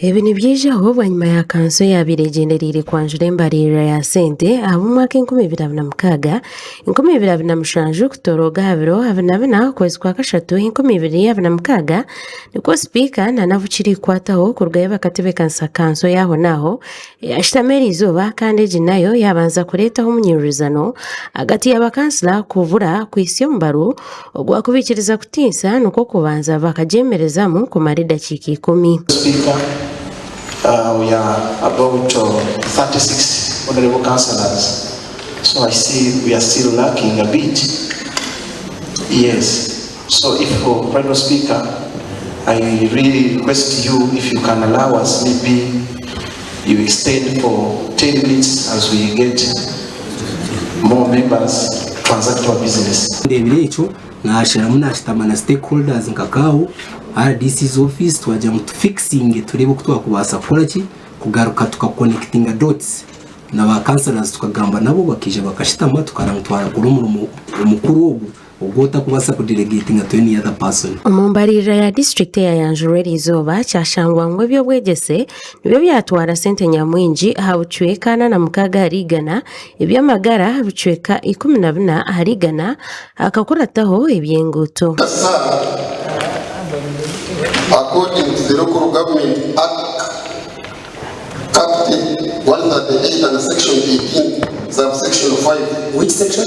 Ebi nibyijaho bwanyima ya kanso eyaabaire egyendereire kwanjura embaririra ya sente ahabw'omwaka 2026, 2027 kutorooga aha biro 24 okwezi kwa kashatu 2026 nikwo sipiika nana abu kirikukwataho kurugayo bakatebeekanisa kanso y'aho n'aho eyashutama eriizooba kandi egi nayo yaabanza kureetaho omunyirurizano ahagati ya bakansila kubura kuhitsya omubaro ogwakubaikiriza kutiinsa nikwo kubanza bakagyemerezamu kumara edakiika ikumi. Speaker, uh, we are about 36 honorable councillors, so I see we are still lacking a bit. Yes, so if, Honorable Speaker, I really request you if you can allow us, maybe you extend for 10 minutes as we get more members transact our business. Ndeebire ekyo naasharamu naashutama na stakeholders nka CAO, RDC's office twagira ngu tufikisinge tureebe oku twakubaasa kukora ki kugaruka tuka connectinga dots na ba councillors tukagamba nabo bakaija bakashutama tukareba ngu twarakora omurimo omukuru ogu ogu otakubaasa kudelegatinga to any other person. Omu mbaririra ya disiturikiti eyayanjurwa eriizooba, kyashangwa ngu eby'obwegyese nibyo byatwara sente nyamwingi aha bucweka 46 ahari igana, eby'amagara aha bucweka 14 ahari igana, hakakurataho eby'enguuto. Sir, according to the Local Government Act, Act 138 and Section 18, subsection 5. Which section?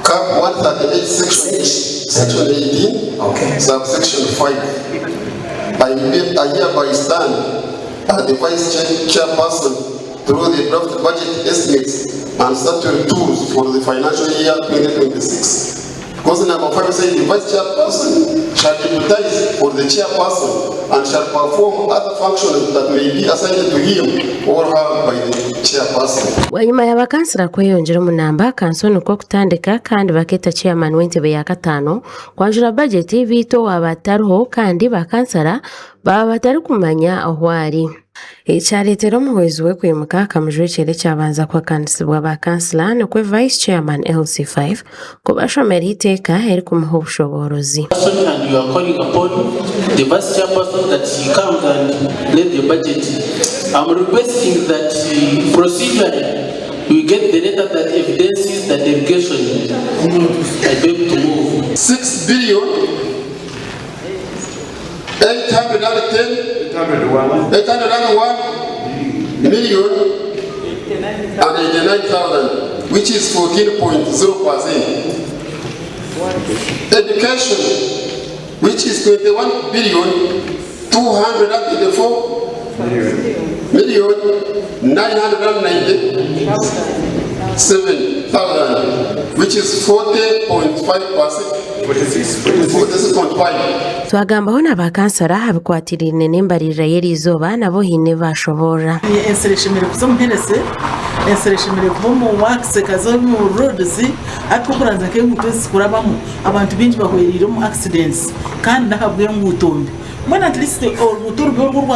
Cap 138, Section 18, subsection 5. I hereby stand as the Vice Chairperson through the draft budget estimates and statutory tools for the financial year 2026. Clause number 5 says the Vice Chairperson shall deputize for the Chairperson and shall perform other functions that may be assigned to him or her by the Chairperson. Bwanyima ya bakansira kweyongyera omu namba, kanso nikwo kutandika kandi bakeeta chairman w'entebe ya kataano kwanjura bajeti beitu owaaba atariho kandi bakansara baaba batarikumanya ahu ari. Ekyareetera omuhwezi we kwimuka akamujwekyera ekyabanza kuhakanisibwa ba kansila nikwo Vice Chairman LC5 kubashomera eiteeka erikumuha obushoboorozi. Person and you are calling upon the vice chairperson that he comes and let the budget. I'm requesting that procedurally we get the letter that evidences the delegation. I beg to move. 6 billion 810 801 million and 89,000, which is 14.0%. Education, which is 21 billion 284 million 997,000, which is 40.5%. 46.5. Twagambaho na bakansara aha bikwatiraine n'embaririra y'eriizooba nabo haine ebi bashoboorora. Ensiri eshemereire kuza omu health, ensiri eshemereire kuba omu works ekaza omu roads hati okuranzya nk'enguuto ezi zikurabamu abantu baingi bahwereire omu accidents kandi n'ahabw'enguuto mbi. Mbwenu at least oruguuto orubi orwo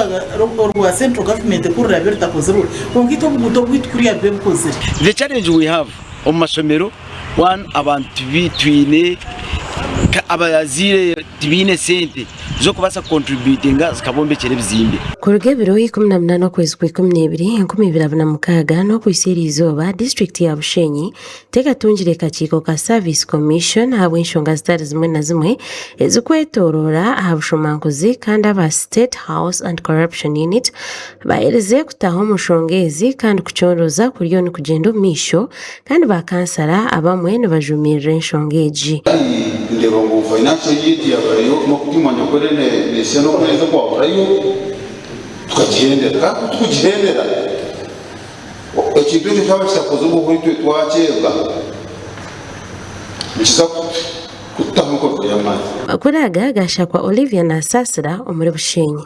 orwa central government ku ruraabe rutakozirwe kwonka itwe obuguuto obwaitu kuriya bibe bikozire. The challenge we have omu mashomero one abantu twine abazaire tibaine sente z'okubaasa kucontributinga zikabombekyera ebizimbe. Kuruga ebiro 18 okwezi kwa 12, 2026 n'okuhitsya eriizooba, disiturikiti ya Bushenyi tekatungire kakiiko ka Service Commission ahabw'enshonga zitari zimwe na zimwe ezirikwetooroora aha bushomankuzi kandi aba State House Anti-Corruption Unit baherize kutaaha omu nshonga ezi kandi kucondooza kuriyo nikugyenda omu maisho kandi ba kansara abamwe nibajumirira enshonga egi. Kandi ndeeba ngu financial year tiyaburayo n'okutimanya ku eri nesya n'okwezi okwaburayo tukagihendera. Kandi ku tukugihendera ekintu ekyo kyaba kitakozirwe oku itwe twakyega nikiza kututaho enkojo y'amaani. Amakuru aga gashakwa Olivia Nasasira omuri Bushenyi.